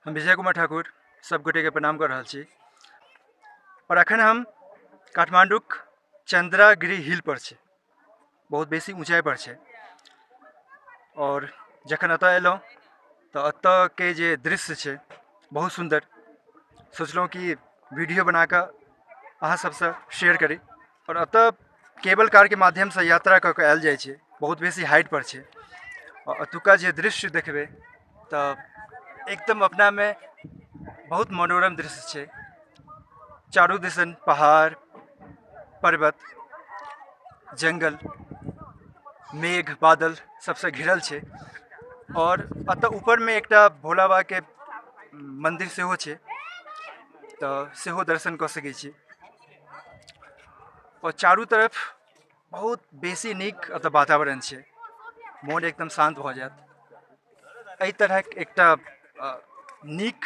हम विजय कुमार ठाकुर सब गोटेके प्रणाम कऽ रहल छी आओर एखन हम काठमाण्डूक चन्द्रागिरी हिल पर छी। बहुत बेसी ऊँचाइ पर छै आओर जखन एतऽ एलहुँ तऽ एतऽके जे दृश्य छै बहुत सुन्दर। सोचलहुँ कि वीडियो बनाकऽ अहाँ सबसँ शेयर करी। आओर एतऽ केबल कारके माध्यमसँ यात्रा कऽ कऽ आयल जाइ छै, बहुत बेसी हाइटपर छै। आओर एतुका जे दृश्य देखबै तऽ एकदम अपनामे बहुत मनोरम दृश्य छै। चारू दिसन पहाड़, पर्वत, जङ्गल, मेघ बादल सबसँ घिरल छै। आओर एतऽ ऊपरमे एकटा भोला बाबाके मन्दिर सेहो छै, तऽ सेहो दर्शन कऽ सकै छी। आओर चारू तरफ बहुत बेसी नीक एतऽ वातावरण छै, मोन एकदम शान्त भऽ जायत। एहि तरहक एकटा नीक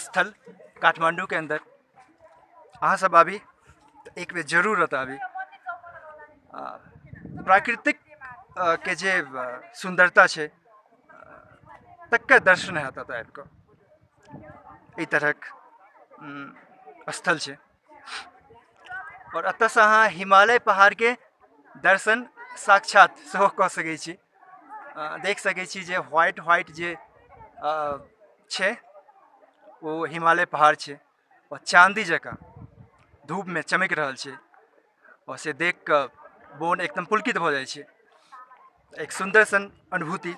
स्थल काठमाण्डूके अन्दर अहाँ सब आबी तऽ एक बेर जरूर एतऽ आबी। प्राकृतिक के जे सुन्दरता छै तकर दर्शन हैत एतऽ आबि कऽ। एहि तरहक स्थल छै आओर एतऽसँ अहाँ हिमालय पहाड़के दर्शन साक्षात सेहो कऽ सकै छी। देख सकै छी जे व्हाइट व्हाइट जे छै ओ हिमालय पहाड़ छै आओर चाँदी जकाँ धूपमे चमकि रहल छै आओर से देख कऽ मोन एकदम पुलकित भऽ जाइ छै। एक सुन्दर सन अनुभूति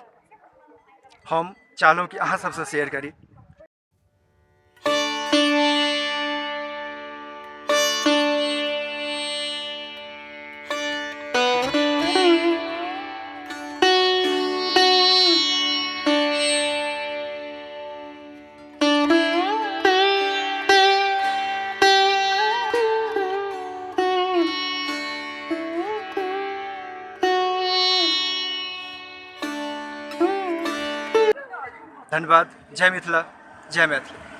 हम चाहलहुँ कि अहाँ सबसँ शेयर करी। धन्यवाद। जय मिथिला, जय मैथिली।